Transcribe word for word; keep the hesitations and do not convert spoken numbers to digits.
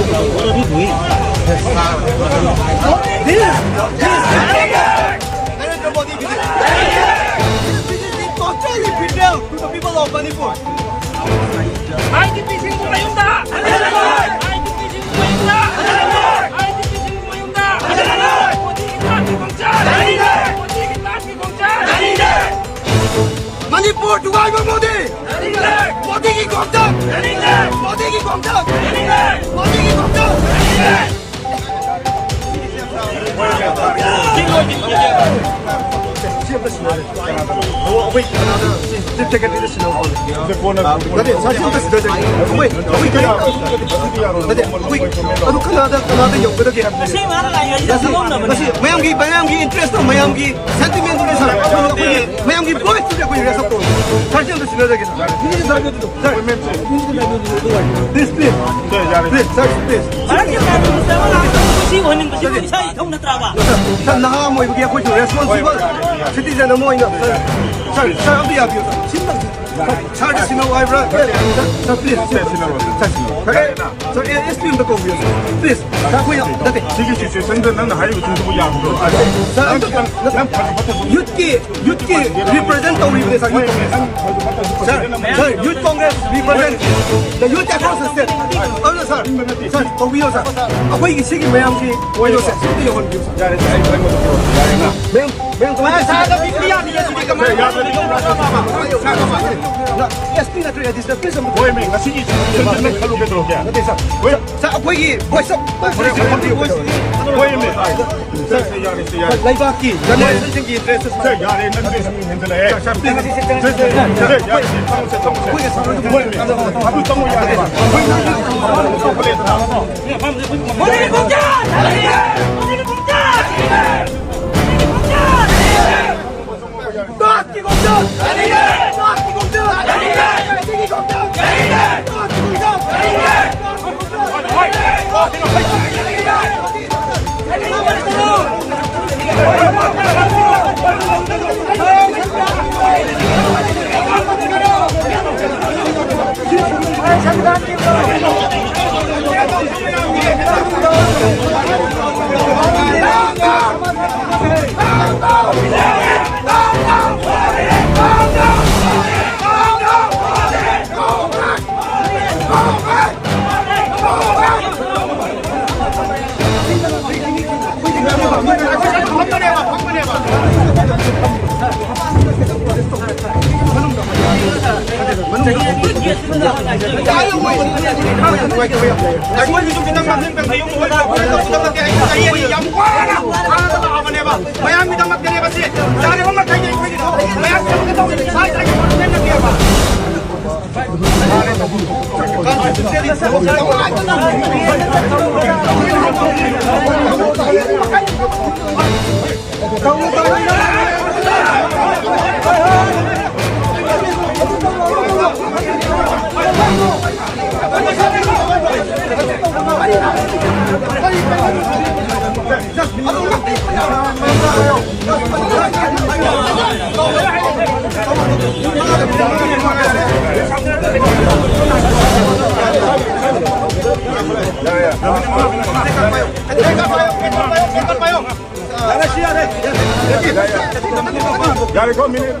What are you doing? This, this, Narendra Modi visit. This is a totally betrayal to the people of Manipur. I D ꯄꯤꯁꯤꯡꯕꯨ ꯃꯌꯨꯝꯗ ꯍꯜꯂꯛꯍꯜꯂꯣꯏ! I D ꯄꯤꯁꯤꯡꯕꯨ ꯃꯌꯨꯝꯗ ꯍꯜꯂꯛꯍꯜꯂꯣꯏ! I D ꯄꯤꯁꯤꯡꯕꯨ ꯃꯌꯨꯝꯗ ꯍꯜꯂꯛꯍꯜꯂꯣꯏ! ꯃꯣꯗꯤꯒꯤ ꯂꯥꯟꯒꯤ ꯈꯣꯡꯆꯠ! ꯌꯥꯅꯤꯡꯗꯦ! ꯃꯣꯗꯤꯒꯤ ꯂꯥꯟꯒꯤ ꯈꯣꯡꯆꯠ! ꯌꯥꯅꯤꯡꯗꯦ! ꯃꯅꯤꯄꯨꯔ ꯊꯨꯒꯥꯏꯕ ꯃꯣꯗꯤ! ꯌꯥꯅꯤꯡꯗꯦ! ꯃꯣꯗꯤꯒꯤ ꯈꯣꯡꯆꯠ! ꯌꯥꯅꯤꯡꯗꯦ! ꯃꯣꯗꯤꯒꯤ ꯈꯣꯡꯆꯠ! ꯌꯥꯅꯤꯡꯗꯦ! ꯃꯣꯗꯤꯒꯤ ꯈꯣꯡꯆꯠ! ꯌꯥꯅꯤꯡꯗꯦ! ꯅꯠꯇꯦ, ꯁꯥꯔ, ꯁꯤ ꯑꯝꯇ ꯁꯤꯟꯅꯗ꯭ꯔꯗꯤ꯫ ꯑꯩꯈꯣꯏ, ꯑꯩꯈꯣꯏ ꯀꯩꯅꯣ, ꯅꯠꯇꯦ, ꯑꯩꯈꯣꯏ, ꯑꯗꯨ ꯀꯅꯥꯗ, ꯀꯅꯥꯗ ꯌꯧꯒꯗꯒꯦ ꯍꯥꯏꯕꯅꯤ? ꯃꯁꯤ ꯃꯌꯥꯝꯒꯤ, ꯃꯌꯥꯝꯒꯤ interest ꯇꯣ, ꯃꯌꯥꯝꯒꯤ sentiment ꯗꯨꯅꯦ, ꯁꯥꯔ꯫ ꯑꯩꯈꯣꯏ, ꯃꯌꯥꯝꯒꯤ voice ꯇꯨꯗꯤ ꯑꯩꯈꯣꯏ raise up ꯇꯧꯔꯦ꯫ ꯁꯥꯔ, ꯁꯤ ꯑꯝꯇ ꯁꯤꯟꯅꯗ꯭ꯔꯒꯦ, ꯁꯥꯔ꯫ Please, please. Please, sir, please. ꯚꯥꯔꯠꯀꯤ ꯄ꯭ꯔꯥꯏꯝ ꯃꯤꯅꯤꯁꯇꯔ ꯑꯃ ꯂꯥꯛꯄꯗ ꯃꯁꯤ ꯑꯣꯏꯍꯟꯅꯤꯡꯕꯁꯤꯕꯨ ꯏꯁꯥ ꯏꯊꯧ ꯅꯠꯇ꯭ꯔꯕ? ꯁꯥꯔ, ꯅꯍꯥ ꯑꯃ ꯑꯣꯏꯕꯒꯤ ꯑꯩꯈꯣꯏꯁꯨ responsible citizen ꯑꯃ ꯑꯣꯏꯅ, ꯁꯥꯔ, ꯁꯥꯔ, ꯁꯥꯔ, ꯑꯝꯇ ꯌꯥꯕꯤꯌꯨ, ꯁꯥꯔ꯫ ꯁꯤꯝꯇꯪ, ꯁꯥꯔ, ꯁꯥꯔꯗ ꯁꯤꯟꯅꯧ ꯍꯥꯏꯕ꯭ꯔꯥ? ꯁꯥꯔ, please, sir, ꯁꯤꯟꯅꯧ꯫ Sir, sir, A, S P ꯑꯝꯇ ꯀꯧꯕꯤꯌꯨ, ꯁꯥꯔ, please. ꯁꯥꯔ, ꯑꯩꯈꯣꯏ ꯅꯠꯇꯦ꯫ ꯁꯤꯒꯤ situation ꯗ ꯅꯪꯅ ꯍꯥꯏꯔꯤꯕꯁꯤꯡꯗꯨꯕꯨ ꯌꯥꯕ꯭ꯔꯣ? ꯁꯥꯔ, ꯑꯝꯇ, ꯅꯪ, ꯅꯪ ꯐꯖ ꯐꯠꯇꯕ ꯌꯨꯠꯀꯤ, ꯌꯨꯠꯀꯤ represent ꯇꯧꯔꯤꯕꯅꯦ, sir, youth Congress. Sir, sir, youth Congress represent the youth across the state. ꯑꯗꯨꯅ, ꯁꯥꯔ, ꯁꯥꯔ, ꯇꯧꯕꯤꯌꯣ, ꯁꯥꯔ꯫ ꯑꯩꯈꯣꯏꯒꯤ ꯁꯤꯒꯤ ꯃꯌꯥꯝꯒꯤ ꯑꯣꯏꯔꯣ, ꯁꯥꯔ, ꯁꯤꯗ ꯌꯧꯍꯟꯕꯤꯌꯨ, ꯁꯥꯔ꯫ ꯌꯥꯔꯦ, ꯁꯥꯔ, ꯑꯩ ꯂꯣꯏꯅꯃꯛ ꯇꯧꯕꯤꯔꯣ꯫ ꯌꯥꯔꯦ, ꯉꯥ꯫ ꯃꯌꯥꯝ, ꯃꯌꯥꯝ, ꯁꯥꯔꯗ ꯄꯤꯕ ꯌꯥꯗꯤꯌꯦ, ꯁꯤꯗꯤ ꯀꯃꯥꯏꯅ ꯁꯥꯔ, ꯌꯥꯗ꯭ꯔꯗꯤ ꯇꯧꯕꯤꯔꯣ? ꯅ, ꯑꯦꯁ ꯄꯤ ꯅꯠꯇ꯭ꯔꯒ ꯑꯦꯗꯤꯁꯅꯦꯜ ꯄꯨꯂꯤꯁ ꯑꯃ ꯍꯣꯏ, ꯃꯤ, ꯉꯁꯤꯒꯤ ꯁꯤꯆꯨꯋꯦꯁꯟꯗꯨ ꯅꯪ ꯈꯜꯂꯨ ꯀꯩꯗꯧꯔꯒꯦ? ꯅꯠꯇꯦ, ꯁꯥꯔ꯫ ꯍꯣꯏ꯫ ꯁꯥꯔ, ꯑꯩꯈꯣꯏꯒꯤ ꯚꯣꯏꯁ ꯑꯣꯐ ꯍꯣꯏ, ꯍꯣꯏ, ꯍꯣꯏ꯫ ꯍꯣꯏ, ꯃꯤ꯫ ꯁꯥꯔ, ꯁꯥꯔ, ꯂꯩꯕꯥꯛꯀꯤ ꯖꯔꯅꯦꯂꯥꯏꯖꯦꯁꯟꯒꯤ ꯏꯟꯇꯔꯦꯁ ꯁꯥꯔ, ꯌꯥꯔꯦ, ꯅꯪ ꯁꯤ ꯍꯦꯟꯖꯜꯂꯛꯑꯦ꯫ ꯁꯥꯔ, ꯁꯥꯔ, ꯄ꯭ꯂꯤꯖ꯫ ꯁꯥꯔ, ꯁꯥꯔ, ꯌꯥꯔꯦ, ꯁꯤ ꯊꯝꯃꯁꯦ, ꯊꯝꯃꯁꯦ꯫ ꯑꯩꯈꯣꯏꯒꯤ ꯁꯥꯔ, ꯍꯣꯏ, ꯃꯤ꯫ ꯑꯗꯨ ꯆꯪꯉꯣ, ꯌꯥꯔꯦ꯫ ꯍꯣꯏ, ꯃꯤ꯫ ꯑꯇꯣꯞꯄ ꯂꯩꯇ꯭ꯔꯥ? ꯃꯣꯗꯤꯒꯤ ꯈꯣꯡꯆꯠ! ꯃꯣꯗꯤꯒꯤ ꯈꯣꯡꯆꯠ! ꯃꯣꯗꯤꯒꯤ ꯈꯣꯡꯆꯠ! ꯅꯥꯠꯀꯤ ꯈꯣꯡꯆꯠ! ꯅꯥꯠꯀꯤ ꯈꯣꯡꯆꯠ! ꯅꯥꯠꯀꯤ ꯈꯣꯡꯆꯠ! ꯑꯩꯈꯣꯏꯒꯤꯁꯨ ꯈꯤꯇꯪ ꯃꯥꯡꯖꯤꯟ ꯀꯟꯕꯤꯌꯨ꯫ ꯑꯩꯈꯣꯏ ꯆꯍꯤ ꯑꯅꯤ ꯌꯥꯝ ꯋꯥꯅ ꯍꯥꯟꯅ ꯂꯥꯛꯑꯕꯅꯦꯕ꯫ ꯃꯌꯥꯝꯒꯤꯗꯃꯛꯇꯅꯦꯕ ꯁꯤ꯫ ꯌꯥꯔꯤꯕ ꯃꯈꯩꯗꯤ ꯑꯩꯈꯣꯏꯒꯤꯁꯨ ꯃꯌꯥꯝꯒꯤꯗꯃꯛꯇ ꯇꯧꯔꯤꯕ ꯏꯁꯥ ꯏꯁꯥꯒꯤ ꯄꯥꯔꯁꯣꯅꯦꯜ ꯅꯠꯇꯦꯕ꯫ ꯌꯥꯔꯦꯀꯣ, ꯃꯤꯅꯤꯠ꯫